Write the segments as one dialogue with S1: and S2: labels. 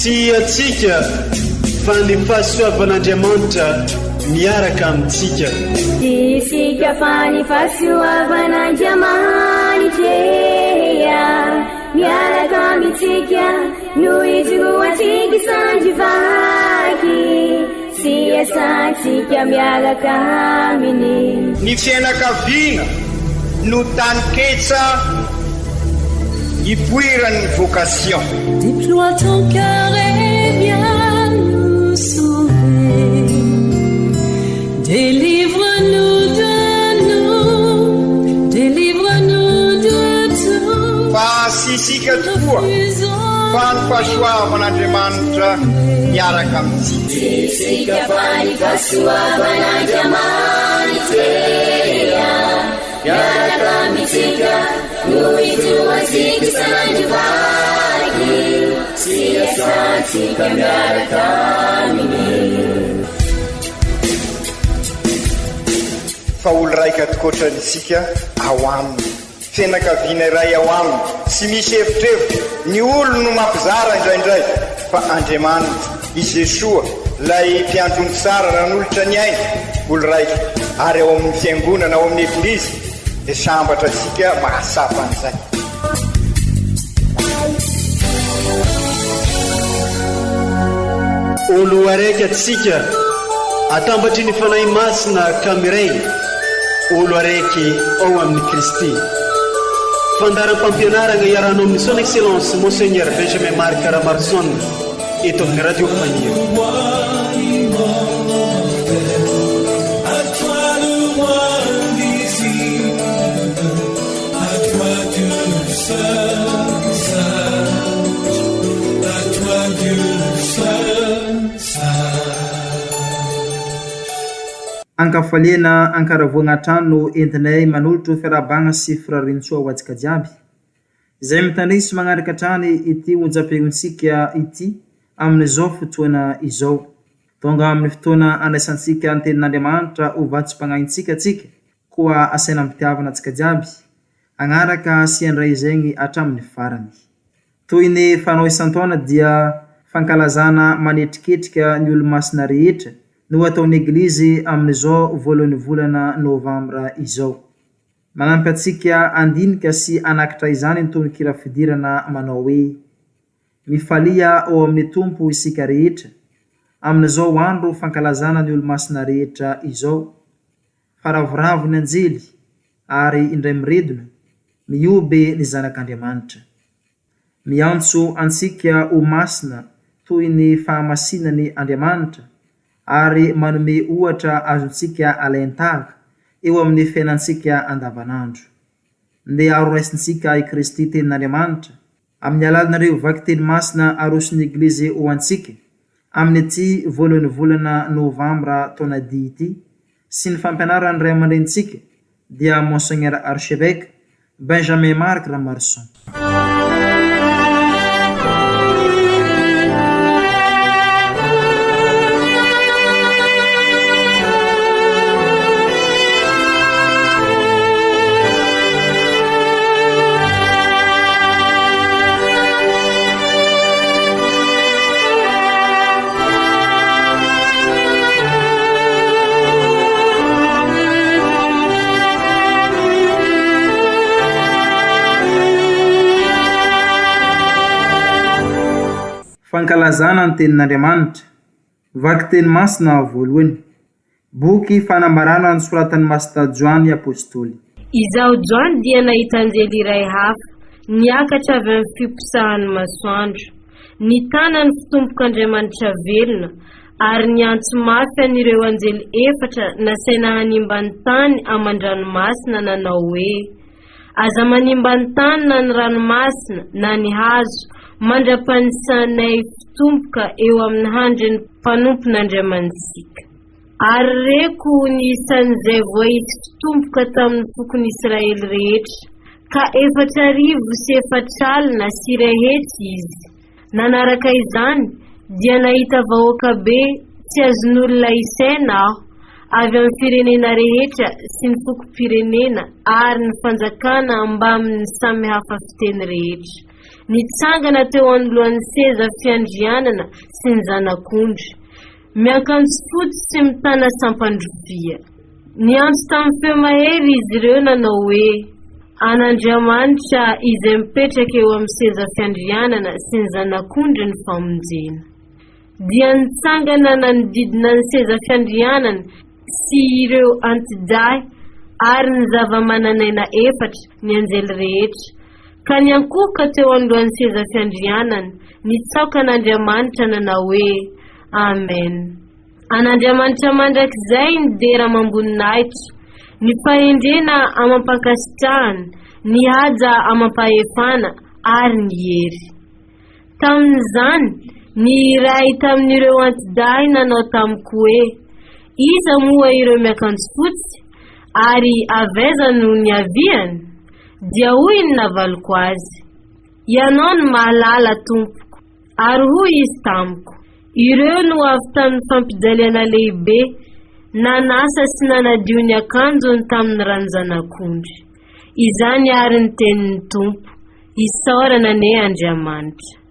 S1: Tsy antsika fa ny fahasoavan'Andriamanitra miaraka amintsika.
S2: Tsy isika fa ny fahasoavan'Andriamanitra miaraka amintsika no ijoroantsika sandry vaky sy iasantsika miaraka aminy.
S3: Ny fianakaviana no taninketsa ipoiran'ny vocation.
S4: Déploie ton cœur et viens nous sauver. Délivre-nous de nous, délivre-nous de tout.
S3: Fa tsy isika tokoa fa ny fahasoavan'Andriamanitra miaraka amintsika.
S2: Tsy isika fa ny fahasoavan'Andriamanitra miaraka amintsika no ijoroantsika sandry vaky sy iasantsika miaraka aminy.
S3: Fa olo raika tokoatrany isika ao aminy. Fianakaviana iray ao aminy, tsy misy evitrevitra, ny olony no mampizara indraindray, fa Andriamanitra, i Jesoa, ilay Mpiandry omby tsara nanolotra ny ainy, olo raika, ary ao amin'ny Fiangonana, ao amin'ny Eglizy, dia sambatra isika mahatsapa an'izay.
S1: Olo araiky atsika, atambatry ny Fanahy Masina ka miray, olo araiky ao amin'i Kristy. Fandaharam-pampianaragna iarahanao amin'ny Son Excellence Monseigneur Benjamin Marc Ramaroson eto amin'ny Radio Faniry.
S5: Ankafaliana ankaravoagna hatrany no entinay manolotra ho fiarahabagna sy firariantsoa ho antsika jiaby izay mitandregny sy magnaraka hatrany ity onjam-peontsika ity amin'izao fotoana izao. Tonga amin'ny fotoana andraisantsika ny tenin'Andriamanitra ho vatsim-pagnahintsika tsika Koa asaina am-pitiavana antsika jiaby, hagnaraka sy handray izegny hatramin'ny farany. Toy ny fanao isan-taona dia fankalazana manetriketrika ny olomasina rehetra no ataon'ny Eglizy amin'izao voalohan'ny volana novambra izao. Manampy antsika handinika sy hanakitra izany ny tononkira fidirana manao hoe, Mifalia ao amin'ny Tompo isika rehetra, amin'izao andro fankalazana ny olomasina rehetra izao. Fa ravoravo ny anjely, ary indray miredona, mihoby ny Zanak'Andriamanitra. Miantso antsika ho masina toy ny fahamasinany Andriamanitra, ary manome ohatra azontsika alain-tahaka eo amin'ny fiainantsika andavanandro. Ndeha horaisintsika i Kristy Tenin'Andriamanitra, Amin'ny alalan'ireo vakiteny masina aroson'ny Eglizy ho antsika, amin'ity voalohan'ny volana novambra taona dia ity, sy ny fampianaran'ny ray aman-drenintsika, dia Monseigneur Archevêque Benjamin Marc Ramaroson. Fankalazana ny Tenin'Andriamanitra, Vakiteny Masina voalohany. Boky fanambarana nosoratan'i Masina Joany Apostoly.
S6: Izaho Joany dia nahita anjely iray hafa niakatra avy amin'ny fiposahan'ny masoandro, nitana ny fitombok'Andriamanitra velona, ary niantso mafy an'ireo anjely efatra nasaina hanimba ny tany aman-dranomasina nanao hoe, Aza manimba ny tany na ny ranomasina na ny hazo, mandra-panisanay fitomboka eo amin'ny handrin'ny mpanompon'Andriamanitsika. Ary reko ny isan'izay voaisy fitomboka tamin'ny fokon'Israely rehetra, ka 440 400 izy. Nanaraka izany, dia nahita vahoaka be tsy azon'olona isaina aho, avy amin'ny firenena rehetra sy ny fokom-pirenena ary ny fanjakana mbamin'ny samy hafa fiteny rehetra. Nitsangana teo anoloan'ny seza fiandrianana sy ny Zanak'ondry, miakanjo fotsy sy mitana sampan-drofia. Niantso tamin'ny feo mahery izy ireo nanao hoe, An'Andriamanitra izay mipetraka eo amin'ny seza fiandrianana sy ny Zanak'ondry ny famonjena. Dia nitsangana nanodidina ny seza fiandrianana sy ireo anti-dahy ary ny zava-manan'aina efatra ny anjely rehetra, ka niankohoka teo anoloan'ny seza fiandrianana, nitsaoka an'Andriamanitra nanao hoe, Amen. An'Andriamanitra mandrakizay ny dera amam-boninahitra, ny fahendrena amam-pankasitrahana, ny haja amam-pahefana ary ny hery. Tamin'izany, ny iray tamin'ireo anti-dahy nanao tamiko hoe, Iza moa ireo miakanjo fotsy, ary avy aiza no niaviany? Dia hoy ny navaliko azy, Ianao no mahalala, tompoko. Ary hoy izy tamiko, Ireo no avy tamin'ny fampijaliana lehibe, nanasa sy nanadio ny akanjony tamin'ny ran'ny-zanak'ondry. Izany àry ny tenin'ny Tompo. Isaorana anie Andriamanitra.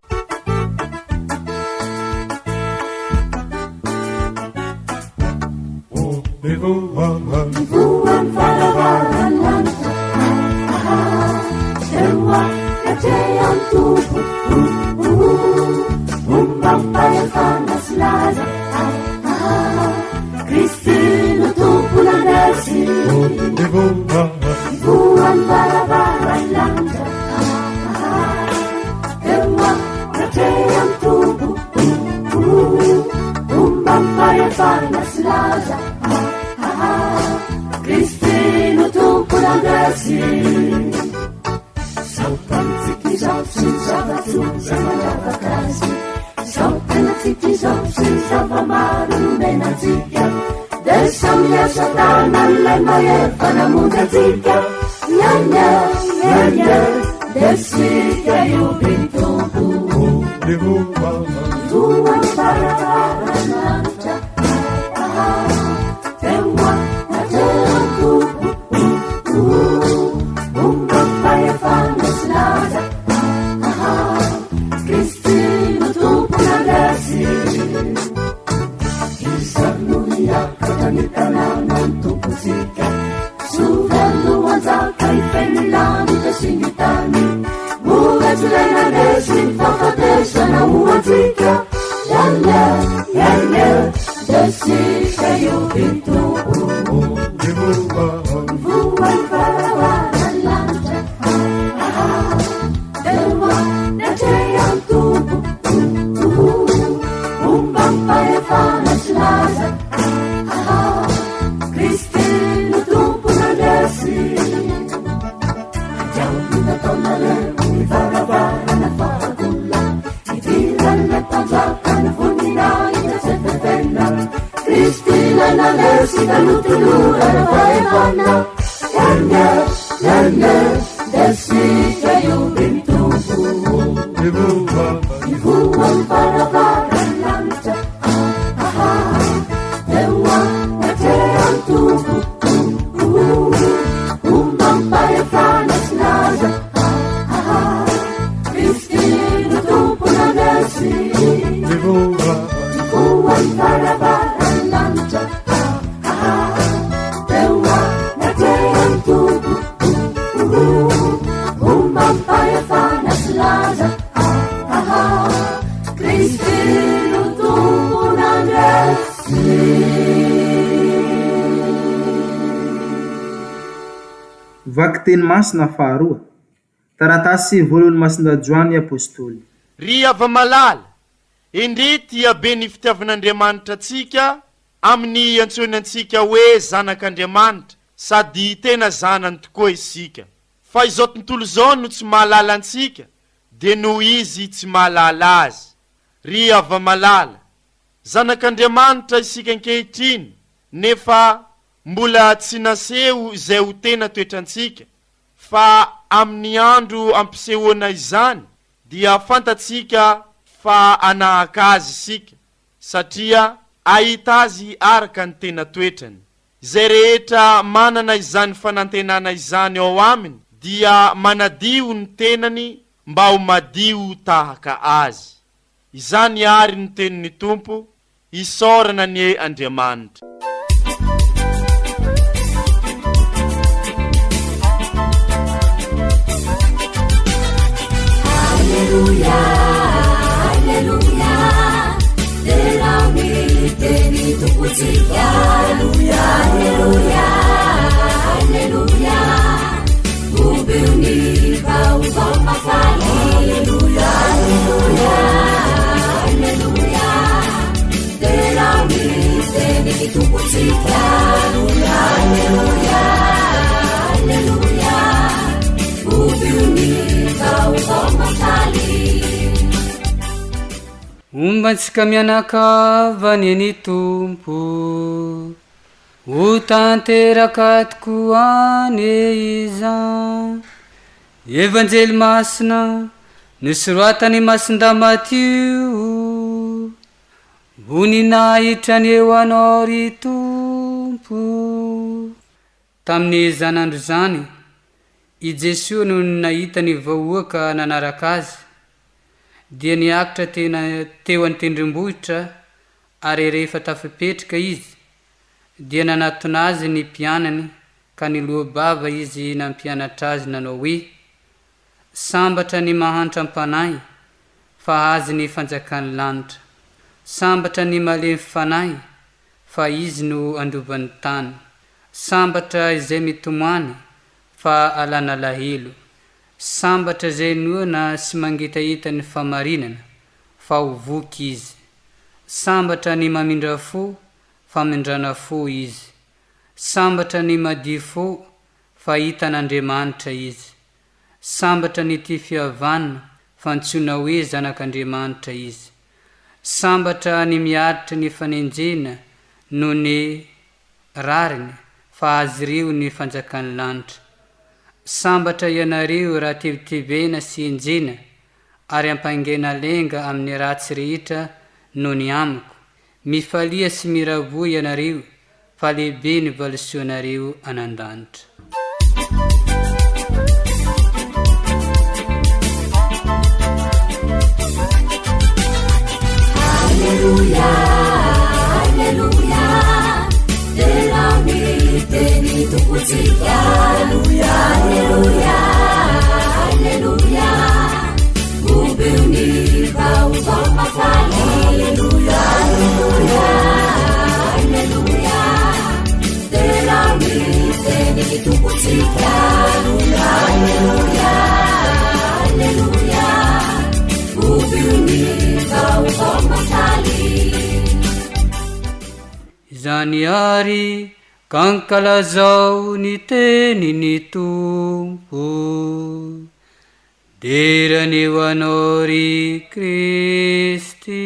S5: Vakiteny masina faharoa, Taratasy voalohan'i Masindahy Joany Apostoly.
S7: Ry hava-malala, endrey tia be ny fitiavan'Andriamanitra antsika amin'ny iantsoany antsika hoe zanak'Andriamanitra, sady tena zanany tokoa isika. Fa izao tontolo izao no tsy mahalala antsika, dia noho izy tsy mahalala Azy. Ry hava-malala, zanak'Andriamanitra isika ankehitriny, nefa mbola tsy naseho izay ho tena toetrantsika, fa amin'ny andro ampisehoana izany dia fantatsika fa hanahaka Azy isika, satria hahita Azy araka ny tena toetrany. Izay rehetra manana izany fanantenana izany ao aminy dia manadio ny tenany. mba ho madio tahaka Azy. Izany àry ny tenin'ny Tompo, isaorana anie Andriamanitra.
S2: Aleloia, aleloia, derao ny teny Tompontsika. Aleloia, aleloia, aleloia, hobio ny vaovao mahafaly. Aleloia, aleloia, aleloia, derao ny teny Tompontsika. Aleloia, aleloia, aleloia, hobio ny vaovao mahafaly.
S8: Homba antsika mianakavy anie ny Tompo. Ho tanteraka tokoa anie izany. Evanjely Masina nosoratan'i Masindahy Matio. Voninahitra anie ho Anao ry Tompo. Tamin'izany andro izany, i Jesoa nony nahita ny vahoaka nanaraka Azy, dia niakatra tena teo an-tendrombohitra ary rehefa tafapetraka Izy, dia nanatona Azy ny mpianany ka niloa-bava Izy nampianatra azy nanao hoe, Sambatra ny mahantra am-panahy, fa azy ny fanjakan'ny lanitra. Sambatra ny malemy fanahy, fa izy no handova ny tany. Sambatra izay mitomany, fa alan'alahelo. Sambatra izay noana sy mangetaheta ny fahamarinana, fa ho voky izy. Sambatra ny mamindra fo, famindrana fo izy. Sambatra ny madio fo, fa hita an'Andriamanitra izy. Sambatra ny tia fihavanana, fa antsoina hoe zanak'Andriamanitra izy. Sambatra ny miaritra ny fanenjehina noho ny rariny, fa azy ireo ny fanjakan'ny lanitra. Sambatra ianareo raha tebitebena sy enjehina ary ampangaina lenga amin'ny ratsy rehetra noho ny amiko. Mifalia sy miravoa ianareo fa lehibe ny valisoanareo any an-danitra.
S2: Aleloia, aleloia, derao ny teny Tompontsika. Aleloia, aleloia, aleloia, hobio ny vaovao mahafaly. Aleloia, aleloia, aleloia, derao ny teny Tompontsika. Aleloia, aleloia, aleloia, hobio ny vaovao mahafaly.
S8: Izany àry ka ankalazao ny tenin'ny Tompo. Dera anie ho Anao ry Kristy.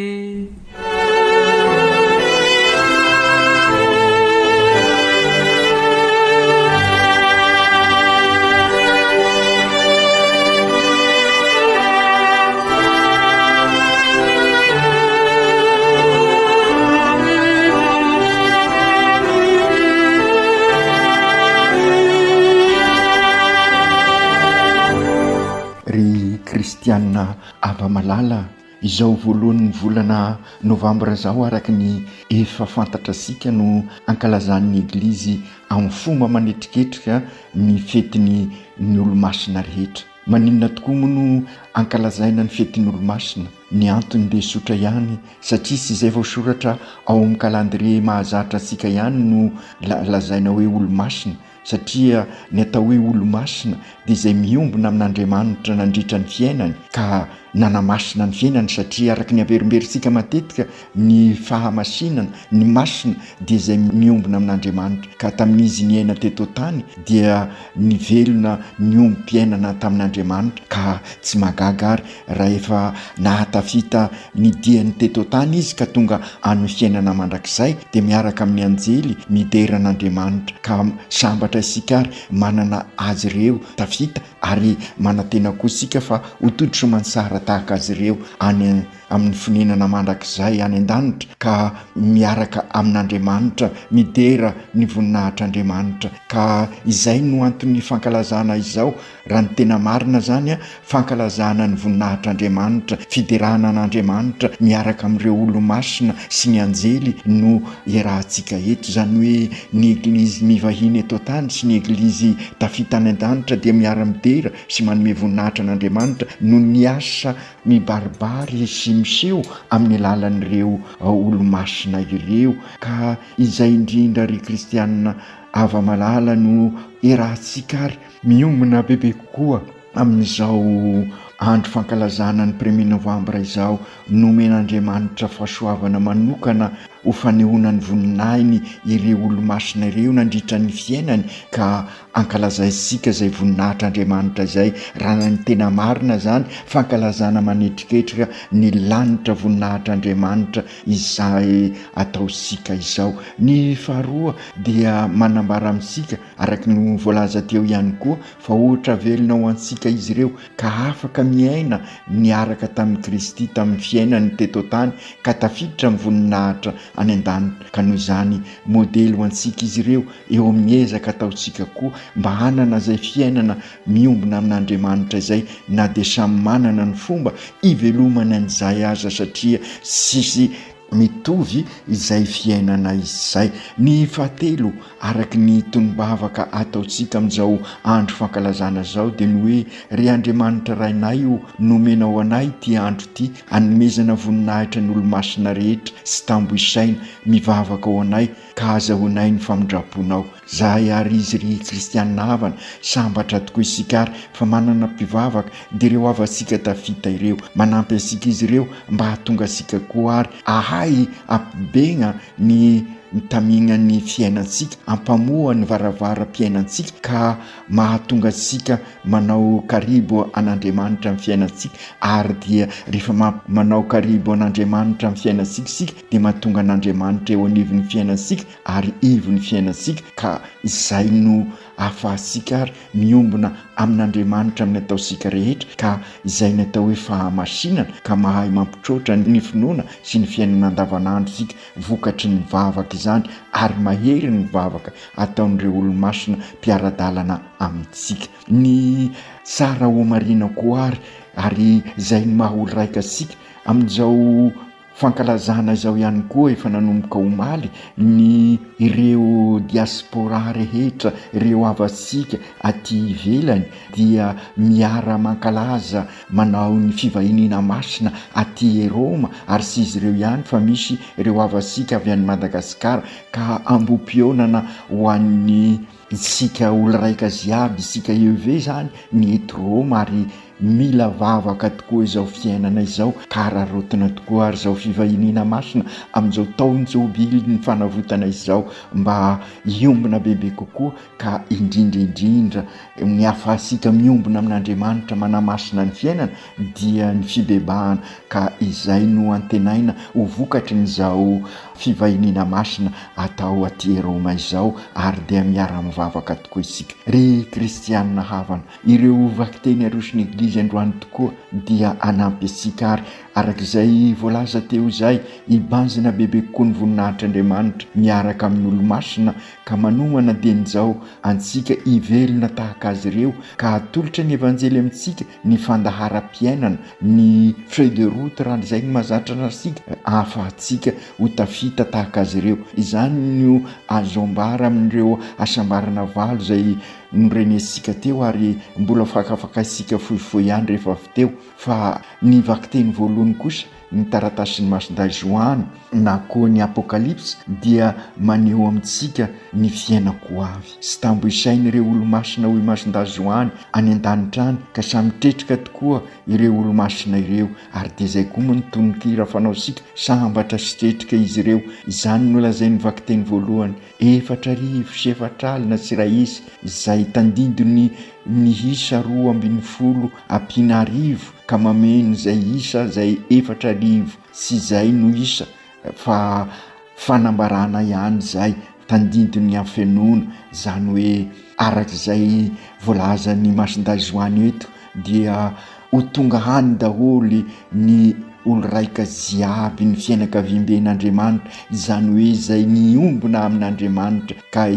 S3: Ry kristiana hava-malala, izao voalohan'ny volana novambra izao araka ny efa fantatrasika no ankalazan'ny Eglizy amin'ny fomba manetriketrika ny fetin'ny ny olomasina rehetra. Maninona tokoa moa no ankalazaina ny fetin'ny olomasina? Ny antony dia sotra ihany, satria tsy izay voasoratra ao amin'ny calendrier mahazatra antsika ihany no lazaina hoe olomasina, satria ny atao hoe olomasina dia izay miombona amin'Andriamanitra nandritra ny fiainany ka nanamasina ny fiainany, satria araka ny averimberintsika matetika ny fahamasinana, ny masina dia izay miombona amin'Andriamanitra, ka tamin'izy niaina teto an-tany dia nivelona niombom-piainana tamin'Andriamanitra, ka tsy mahagaga ary raha efa nahatafita ny diany teto an-tany izy ka tonga any fiainana mandrakizay dia miaraka amin'ny anjely midera an'Andriamanitra, ka sambatra isika ary manana azy ireo tafita ary manantena koa isika fa ho tody soamantsara tahaka azy ireo any.
S9: amin'ny fonenana mandrakizay any an-danitra ka miaraka amin'Andriamanitra, midera ny voninahitr'Andriamanitra. Ka izay no anton'ny fankalazana izao, raha ny tena marina izany, fankalazana ny voninahitr'Andriamanitra, fiderana an'Andriamanitra miaraka amin'ireo olomasina sy ny anjely no iarahantsika eto. Izany hoe ny Eglizy mivahiny eto an-tany sy ny Eglizy tafita any an-danitra dia miara-midera sy manome voninahitra an'Andriamanitra noho ny asa mibaribary sy miseho amin'ny alalan'ireo olomasina ireo. Ka izay indrindra ry kristianina hava-malala no iarahantsika ary miombona bebe kokoa amin'izao andro fankalazana ny premier novembre izao. Nomen'Andriamanitra fahasoavana manokana ho fanehoana ny voninahiny ireo olomasina ireo nandritra ny fiainany ka Ankalazaintsika izay voninahitr'Andriamanitra izay, raha ny tena marina izany, fankalazana manetriketrika ny lanitra voninahitr'Andriamanitra izay ataontsika izao. Ny faharoa dia manambara amintsika, araka ny voalaza teo ihany koa, fa ohatra velona ho antsika izy ireo, ka afaka miaina niaraka tamin'i Kristy tamin'ny fiainany teto an-tany ka tafiditra amin'ny voninahitra any an-danitra, ka noho izany modely ho antsika izy ireo eo amin'ny ezaka ataontsika koa mba hanana izay fiainana miombona amin'Andriamanitra izay na dia samy manana ny fomba ivelomany an'izay aza satria tsisy mitovy izay fiainana izay. Ny fahatelo araka ny tonom-bavaka ataontsika amin'izao andro fankalazana izao dia ny hoe Ry Andriamanitra Rainay o, nomenao anay ity andro ity hanomezana voninahitra ny olomasina rehetra sy tambo isaina mivavaka ho anay Ka azahoanay ny famindram-ponao. Zahay ary izy ry kristianina havana, sambatra tokoa isika ary fa manana mpivavaka, dia ireo havantsika tafita ireo. Manampy antsika izy ireo mba hahatonga antsika koa ary ahay hampibegna ny mitamigna ny fiainantsika, hampamoha ny varavaram-piainantsika ka mahatonga antsika manao karibo an'Andriamanitra amin'ny fiainantsika ary dia rehefa manao karibo an'Andriamanitra amin'ny fiainantsika isika dia mahatonga an'Andriamanitra eo anivon'ny fiainantsika ary ivon'ny fiainantsika ka izay no ahafahantsika ary miombona amin'Andriamanitra amin'ny ataontsika rehetra ka izay ny atao hoe fahamasinana ka mahay mampitroatra ny finoana sy ny fiainana andavanandro isika vokatry ny vavaka izany ary mahery ny vavaka ataon'ireo olomasina mpiara-dalana amintsika. Ny tsara homarihina koa ary, ary izay ny maha olo-raika antsika, amin'izao fankalazana izao ihany koa efa nanomboka omaly ny ireo diaspora rehetra, ireo havantsika aty ivelany dia miara-mankalaza manao ny fivahiniana masina aty Roma ary tsy izy ireo ihany fa misy ireo havantsika avy any Madagasikara ka ambohi-pihaonana ho an'ny isika olo-raika jiaby, isika EV izany ny eto Roma ary mila vavaka tokoa izao fiainana izao ka araraotina tokoa ary izao fivahiniana masina amin'izao taon-jobilin'ny fanavotana izao mba hiombona bebe kokoa ka indrindra indrindra ny ahafahantsika miombona amin'Andriamanitra manamasina ny fiainana dia ny fibebahana ka izay no antenaina ho vokatry ny izao fivahiniana masina atao aty Roma izao ary dia miara-mivavaka tokoa isika. Ry kristianina havana, ireo vakiteny aroson'ny Eglizy androany tokoa dia hanampy antsika ary araka izay voalaza teo izay hibanjina bebe kokoa ny voninahitr'Andriamanitra miaraka amin'ny olomasina ka manomana dieny izao antsika hivelona tahaka azy ireo ka hatolotra ny Evanjely amintsika ny fandaharam-piainana, ny feuille de route raha izay no mahazatra antsika, ahafahantsika ho tafita tahaka azy ireo. Izany no azo ambara amin'ireo hasambarana valo izay norenesintsika teo ary mbola fakafakaintsika fohifohy ihany rehefa avy teo. Fa ny vakiteny voalohany kosa Ny taratasin'i Masindahy Joany na koa ny Apokalypsy dia maneho amintsika ny fiainan-ko avy. Tsy tambo isaina ireo olomasina hoy Masindahy Joany any an-danitra any ka samy tretrika tokoa ireo olomasina ireo ary dia izay koa moa ny tononkira fanaontsika sambatra sy tretrika izy ireo. Izany no lazain'ny vakiteny voalohany 44 sy iray isa izay tandindon'ny ny isa 12 ampiana arivo ka mameno izay isa izay 4000 sy izay no isa fa fanambarana ihany izay tandindon'ny hafenoana izany hoe araka izay voalazan'ny Masindahy Joany eto dia ho tonga any daholo ny. olo raika jiaby ny fiainakaviamben'Andriamanitra, izany hoe izay miombona amin'Andriamanitra ka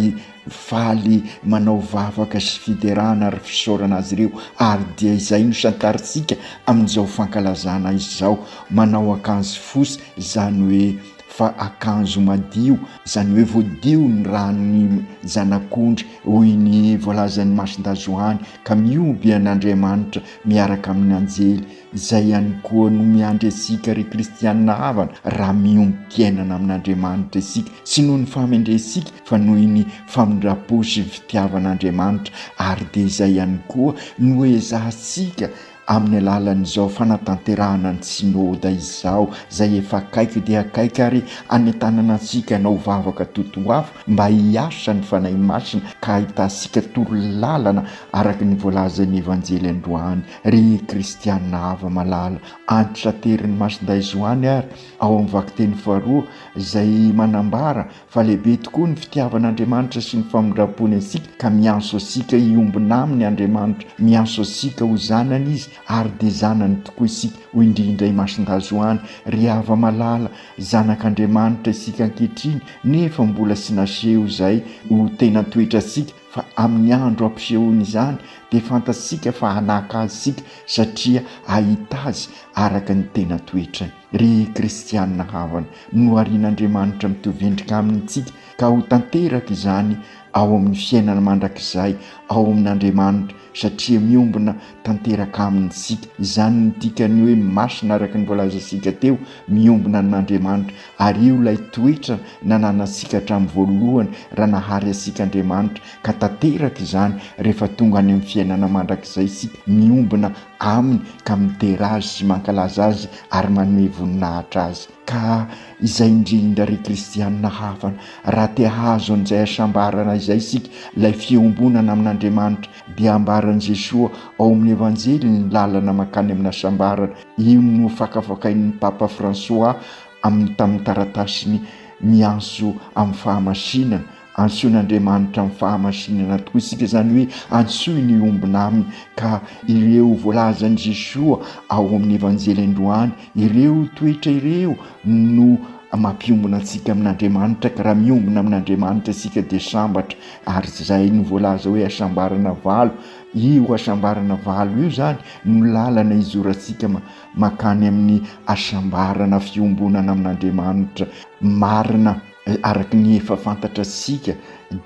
S9: faly manao vavaka sy fiderana ary fisaorana azy ireo, ary dia izay no santarintsika amin'izao fankalazana izao, manao akanjo fosy, izany hoe fa akanjo madio, izany hoe voadio ny ran'ny Zanak'ondry, hoy ny voalazan'i Masindahy Joany, ka mihoby an'Andriamanitra miaraka amin'ny anjely, izay ihany koa no miandry antsika ry kristianina havana raha miombom-piainana amin'Andriamanitra isika, tsy noho ny fahamendrentsika fa noho ny famindram-po sy fitiavan'Andriamanitra, ary dia izay ihany koa no ezahantsika amin'ny alalan'izao fanatanterahana ny Synoda izao, izay efa akaiky dia akaiky ary anentanana antsika hanao vavaka totoafo mba hiasa ny Fanahy Masina ka hahitantsika torolalana araka ny voalazan'ny Evanjely androany. Ry kristiana hava-malala, antitraterin'i Masindahy Joany ary ao amin'ny vakiteny faharoa izay manambara fa lehibe tokoa ny fitiavan'Andriamanitra sy ny famindram-pony antsika ka miantso antsika hiombona aminy Andriamanitra, miantso antsika ho zanany Izy ary dia zanany tokoa isika, hoy indrindra i Masindahy Joany, Ry hava-malala, zanak'Andriamanitra isika ankehitriny nefa mbola tsy naseho izay ho tena toetrantsika fa amin'ny andro ampisehoany izany dia fantatsika fa hanahaka Azy isika satria hahita Azy araka ny tena toetrany. Ry kristiana havana, noharian'Andriamanitra mitovy endrika aminy isika ka ho tanteraka izany ao amin'ny fiainana mandrakizay ao amin'Andriamanitra satria miombona tanteraka aminy isika. Izany no dikan'ny hoe masina araka ny voalazantsika teo, miombona amin'Andriamanitra. Ary io ilay toetra nananantsika hatramin'ny voalohany raha nahary antsika Andriamanitra, ka tanteraka izany rehefa tonga any amin'ny fiainana mandrakizay isika, miombona Aminy ka midera Azy sy mankalaza Azy ary manome voninahitra Azy. Ka izay indrindra ry kristianina havana, raha te hahazo an'izay hasambarana izay isika, ilay fiombonana amin'Andriamanitra, dia ambaran'i Jesoa ao amin'ny Evanjely ny lalana mankany amin'ny hasambarana. Io no fakafakain'ny Papa Fransoà amin'ny tamin'ny taratasiny miantso amin'ny fahamasinana. Antsoin'Andriamanitra amin'ny fahamasinana tokoa isika, izany hoe antsoiny hiombona aminy, ka ireo voalazan'i Jesoa ao amin'ny Evanjely androany, ireo toetra ireo no mampiombona antsika amin'Andriamanitra, ka raha miombona amin'Andriamanitra isika dia sambatra, ary izay no voalaza hoe hasambarana valo, io hasambarana valo io izany no lalana izorantsika mankany amin'ny hasambarana fiombonana amin'Andriamanitra marina. Araka ny efa fantatratsika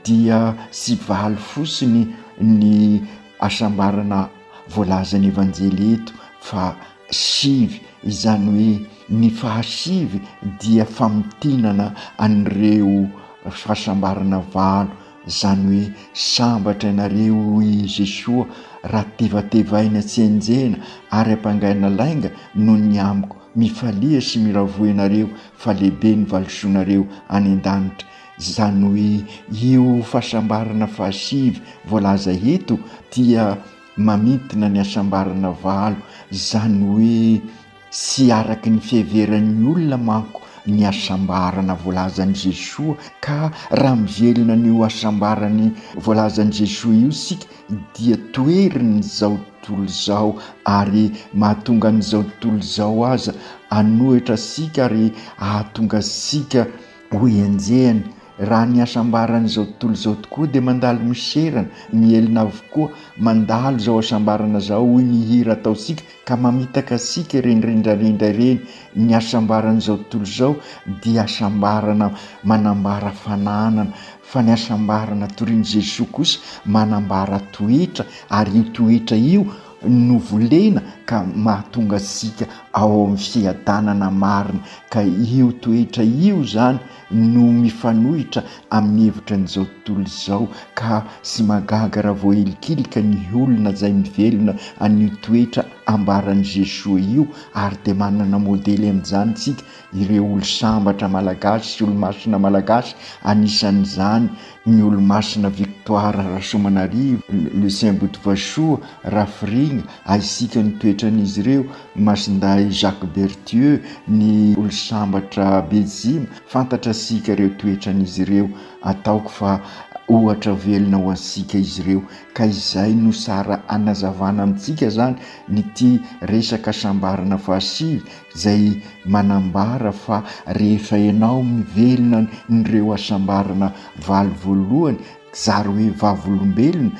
S9: dia tsy valo fotsiny ny hasambarana voalazan'ny Evanjely eto fa sivy, izany hoe ny fahasivy dia famintinana an'ireo fahasambarana valo, izany hoe sambatra ianareo hoy i Jesoa raha tevatevaina tsy enjehina ary ampangaina lainga noho ny amiko, mifalia sy miravoa ianareo fa lehibe ny valisoanareo any an-danitra. Izany hoe io fahasambarana fahasivy voalaza eto dia mamintina ny hasambarana valo, izany hoe tsy araka ny fiheveran'ny olona manko ny hasambarana voalazan'i Jesoa, ka raha mivelona an'io hasambarany voalazan'i Jesoa io isika dia toherin'izao tontolo izao ary mahatonga an'izao tontolo izao aza hanohitra antsika ary hahatonga antsika ho enjehiny. Raha ny hasambaran'izao tontolo izao tokoa dia mandalo miserana, mihelina avokoa, mandalo izao hasambarana izao hoy ny hira ataontsika ka mamitaka antsika ireny rendrarendra ireny. Ny hasambaran'izao tontolo izao dia hasambarana manambara fananana, fa ny hasambarana torian'i Jesoa kosa manambara toetra ary io toetra io no volena ka mahatonga antsika ao amin'ny fiadanana marina, ka io toetra io izany no mifanohitra amin'ny hevitra an'izao tontolo izao, ka tsy mahagaga raha voahilikilika ny olona izay mivelona an'io toetra ambaran'i Jesoa io, ary dia manana modely amin'izany isika, ireo olo-sambatra malagasy sy olo-masina malagasy, anisan'izany ny olo-masina Victoire Rasoamanarivo, Lucien Botovasoa, Rafirigna, ahisika ny toetran'izy ireo, Masindahy Jacques Berthieu, ny olo-sambatra Bejima, fantatra isika ireo toetran'izy ireo, ataoko fa. Ohatra velona ho antsika izy ireo, ka izay no sara anazavana amintsika izany ny ity resaka hasambarana fahasivy izay manambara fa rehefa ianao mivelona an'ireo hasambarana valo voalohany zary hoe vavolombelona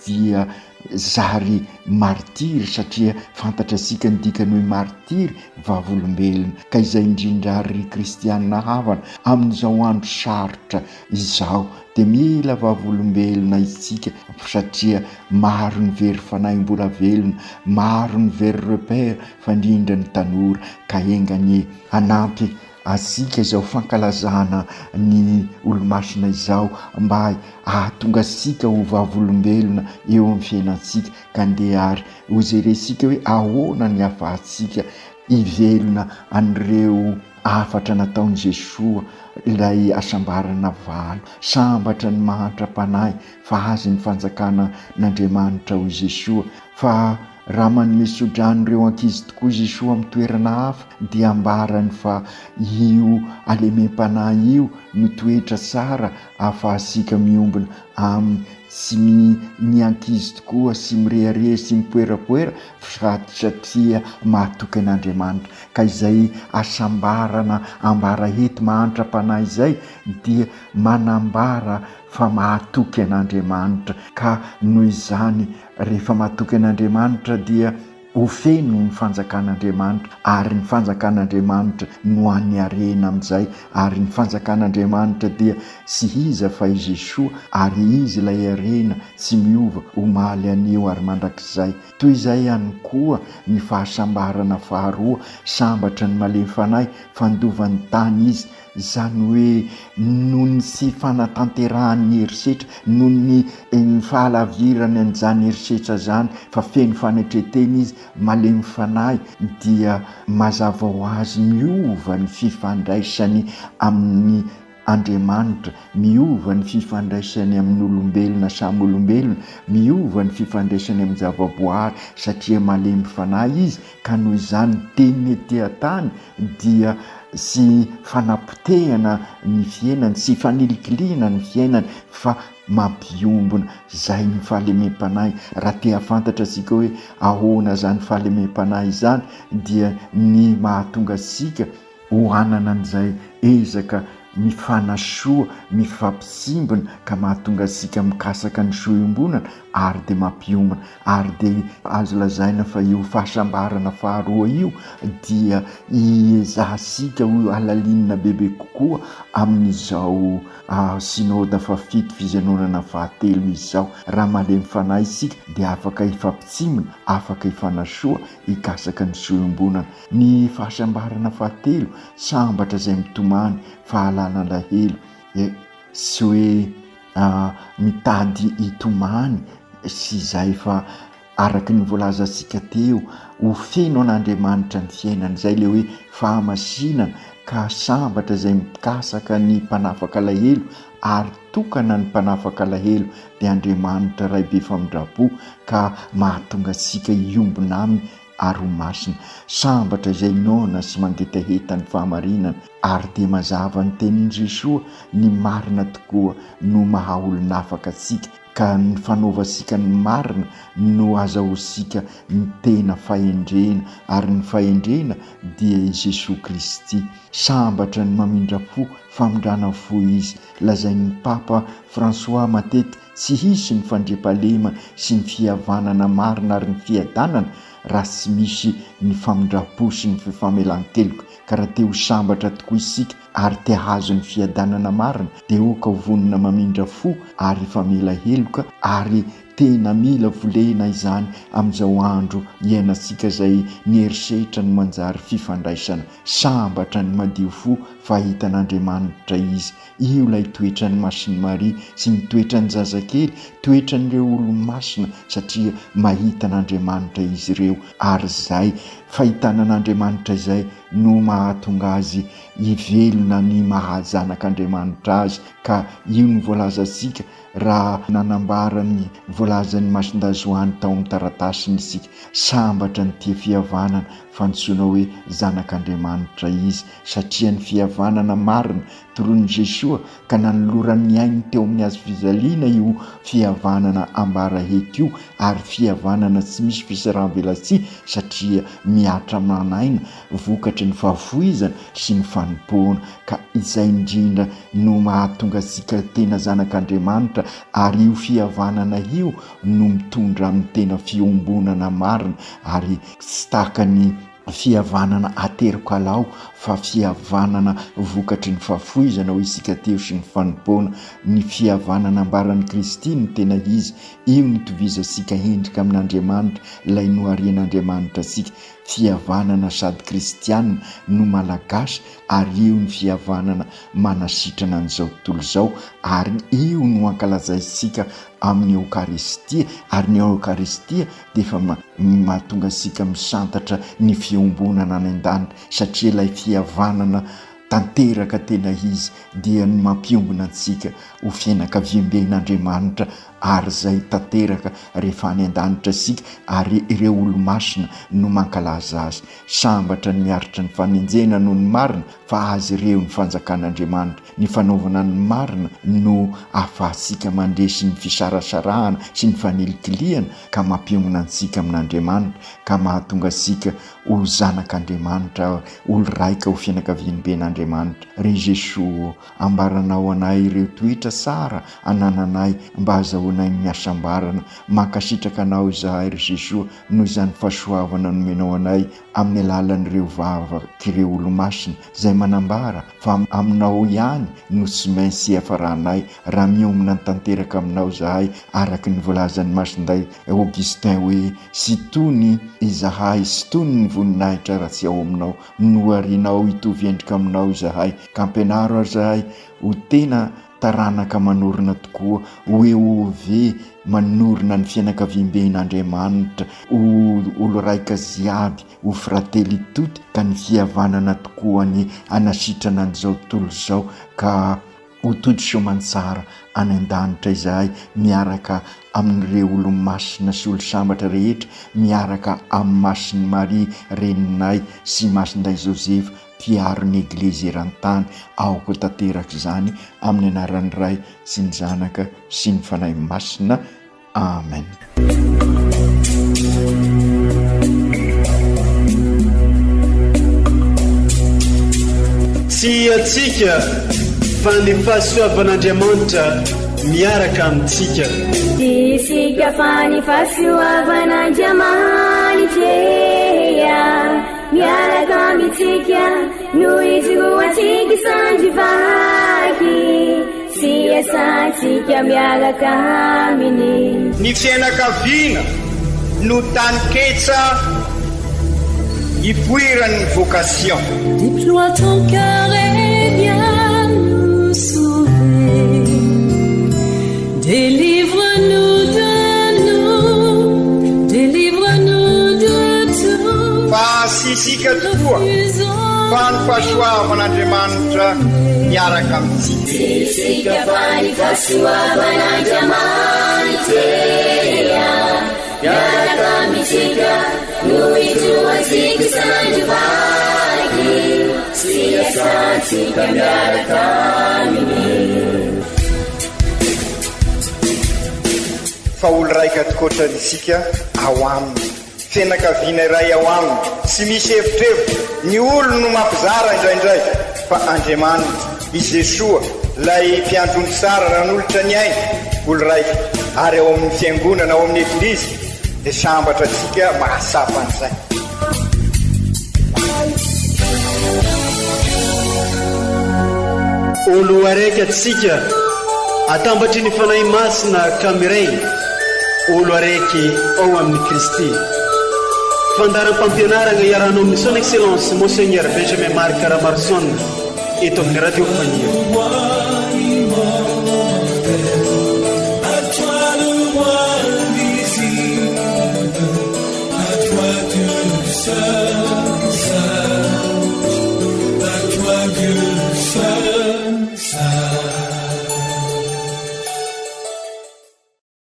S9: dia zary martiry satria fantatra antsika ny dikany hoe martiry, vavolombelona. Ka izay indrindra ary ry kristianina havana, amin'izao andro sarotra izao dia mila vavolombelona isika satria maro ny very fanahy mbola velona, maro ny very repère fa indrindra ny tanora ka enga anie hanampy antsika izao fankalazana ny Olomasina izao mba hahatonga antsika ho vavolombelona eo amin'ny fiainantsika ka ndeha ary hojerentsika hoe ahoana ny hahafahantsika hivelona an'ireo hafatra nataon'i Jesoa ilay hasambarana valo. Sambatra ny mahantra am-panahy fa azy ny fanjakanan'Andriamanitra hoy Jesoa fa Raha manome tsodrano ireo ankizy tokoa Jesoa amin'ny toerana hafa dia ambarany fa io halemem-panahy io no toetra tsara ahafahantsika miombona aminy, tsy mi ny ankizy tokoa sy mirehareha sy mipoerapoera fa satria mahatoky an'Andriamanitra. Ka izay hasambarana ambara eto mahantra am-panahy izay dia manambara fa mahatoky an'Andriamanitra ka noho izany Rehefa matoky an'Andriamanitra dia ho feno ny fanjakan'Andriamanitra ary ny fanjakan'Andriamanitra no an'ny harena amin'izay ary ny fanjakan'Andriamanitra dia tsy iza fa i Jesoa ary Izy ilay harena tsy miova omaly anio ary mandrakizay. Toy izay ihany koa ny fahasambarana faharoa, sambatra ny malemy fanahy fa handova ny tany izy. Izany hoe noho ny tsy fanatanterahany ny herisetra, noho ny ny fahalavirany an'izany herisetra izany fa feno fanetren-tena izy, malemy fanahy, dia mazava ho azy miova ny fifandraisany amin'ny Andriamanitra, miova ny fifandraisany amin'ny olombelona samy olombelona, miova ny fifandraisany amin'ny zavaboary satria malemy fanahy izy ka noho izany teniny ety an-tany dia tsy fanapotehana ny fiainany, tsy fanilikilihina ny fiainany fa mampiombona izay ny fahalemem-panahy. Raha te hahafantatra antsika hoe ahoana izany fahalemem-panahy izany dia ny mahatonga antsika ho hanana an'izay ezaka mifanasoa, mifampitsimbina ka mahatonga antsika mikasaka ny soa iombonana ary dia mampiomana ary dia azo lazaina fa io fahasambarana faharoa io dia iezahantsika ho halalinina bebe kokoa amin'izao Synoda fahafito fijanonana fahatelo izao. Raha malemy fanahy isika dia afaka hifampitsimbina, afaka hifanasoa, hikasaka ny soa iombonana. Ny fahasambarana fahatelo, sambatra izay mitomany fahalana alahelo, tsy hoe mitady hitomany sy izay fa araka ny voalazantsika teo, ho feno an'Andriamanitra ny fiainana, izay ilay hoe fahamasinana ka sambatra izay mikasaka ny mpanafaka alahelo ary tokana ny mpanafaka alahelo dia Andriamanitra Ray be famindram-po ka mahatonga antsika hiombona aminy ary ho masina. Sambatra izay noana sy mangetaheta ny fahamarinana, ary dia mazava ny tenin'i Jesoa, ny marina tokoa no maha olon'afaka antsika, ka ny fanaovantsika ny marina no azahoantsika ny tena fahendrena, ary ny fahendrena dia i Jesoa Kristy. Sambatra ny mamindra-po, famindrana fo Izy. Lazain'ny Papa François matetika Tsy hisy ny fandriampahalemana sy ny fihavanana marina ary ny fiadanana raha tsy misy ny famindram-po sy ny fifamelan-keloka. Ka raha te ho sambatra tokoa isika ary te hahazo ny fiadanana marina dia oka ho vonona mamindra fo ary hifamela heloka ary tena mila volena izany amin'izao andro iainantsika izay ny herisetra no manjary fifandraisana. Sambatra ny madio fo fa hahita an'Andriamanitra izy. Io ilay toetran'i Masin'i Maria sy ny toetran'ny zazakely, toetran'ireo olomasina satria mahita an'Andriamanitra izy ireo ary izay. fahitana an'Andriamanitra izay no mahatonga azy hivelona ny maha zanak'Andriamanitra azy ka io no voalazantsika raha nanambara ny voalazan'i Masindahy Joany tao amin'ny taratasiny isika, sambatra ny tia fihavanana fa antsoina hoe zanak'Andriamanitra izy satria ny fihavanana marina toroin'i Jesoa ka nanolorany ny ainy teo amin'ny hazofijaliana io fihavanana ambara eto io ary fihavanana tsy misy fisaraham-belatsihy satria mihatra aman'aina vokatry ny fahafoizana sy ny fanompoana ka izay indrindra no mahatonga antsika tena zanak'Andriamanitra ary io fihavanana io no mitondra amin'ny tena fiombonana marina ary tsy tahaka ny fihavanana ateriko alao fa fihavanana vokatry ny fahafoizana hoy isika teo sy ny fanompoana. Ny fihavanana ambaran'i Kristy no tena izy, io no itovizantsika endrika amin'Andriamanitra, ilay noharian'Andriamanitra antsika. Fihavanana sady kristiana no malagasy ary io ny fihavanana manasitrana an'izao tontolo izao ary io no ankalazaintsika amin'ny Eokaristia ary ny Eokaristia dia efa mahatonga antsika misantatra ny fiombonana any an-danitra satria ilay fihavanana tanteraka tena izy dia ny mampiombona antsika ho fianakaviamben'Andriamanitra ary izay tanteraka rehefa any an-danitra isika ary ireo olo-masina no mankalaza azy. Sambatra ny miaritra ny fanenjehana noho ny marina fa azy ireo ny fanjakan'Andriamanitra. Ny fanaovana ny marina no ahafahantsika mandresy ny fisarasarahana sy ny fanilikilihana ka mampionona antsika amin'Andriamanitra ka mahatonga antsika ho zanak'Andriamanitra, olo-raika ho fianakaviamben'Andriamanitra. Ry Jesoa ô, ambaranao anay ireo toetra tsara anananay mba hazahoanay ny hasambarana. Mankasitraka Anao izahay ry Jesoa noho izany fahasoavana nomenao anay amin'ny alalan'ireo vavak'ireo olomasina izay manambara fa aminao ihany no tsy maintsy hiafaranay raha miombona tanteraka aminao izahay araka ny voalazan'i Masindahy Augustin hoe Tsy tony izahay, tsy tony ny voninahitra raha tsy ao aminao. Noharianao hitovy endrika aminao izahay, ka ampianaro ary izahay ho tena taranaka manorina tokoa, ho EOV manorina ny fianakaviamben'Andriamanitra, ho olo-raika jiaby, ho fratelli tutti, ka ny fihavanana tokoa anie hanasitrana an'izao tontolo izao, ka ho tody soamantsara any an-danitra izahay miaraka amin'ireo olo-masina sy olo-sambatra rehetra, miaraka amin'i Masin'i Maria Reninay sy Masindahy Josefa mpiaro ny Eglizy eran-tany, aoka ho tanteraka izany amin'ny anaran'ny Ray sy ny Zanaka sy ny Fanahy Masina. Amen.
S1: Tsy antsika fa ny fahasoavan'Andriamanitra miaraka amintsika.
S2: Tsy isika fa ny fahasoavan'Andriamanitra miaraka amintsika no ijoroantsika sandry vaky. Sy iasantsika miaraka aminy.
S3: Ny fiainakaviana no taninketsa ipoiran'ny vocation.
S4: Déploie ton cœur et viens nous sauver. Délivre-nous de nous, délivre-nous de tout.
S3: Fa tsy isika tokoa fa ny fahasoavan'Andriamanitra miaraka amintsika.
S2: Tsy isika fa ny fahasoavan'Andriamanitra miaraka amintsika no ijoroantsika isan'andro vaky sy iasantsika miaraka aminy.
S3: Fa olo-raika tokoatra isika ao aminy. Fianakaviana iray ao aminy, tsy misy evitrevitra, ny olony no mampizara indraindray, fa Andriamanitra, i Jesoa, ilay Mpiandry ondry tsara nanolotra ny ainy, olo raika, ary ao amin'ny Fiangonana, ao amin'ny Eglizy, dia sambatra antsika mahatsapa an'izay.
S1: Olo araiky antsika atambatry ny Fanahy Masina ka miray olo araiky ao amin'i Kristy. Fandaharam-pampianaragna iarahanao amin'ny Son Excellence Monseigneur Benjamin Marc Ramaroson eto amin'ny Radio Faniry.
S10: à Dieu.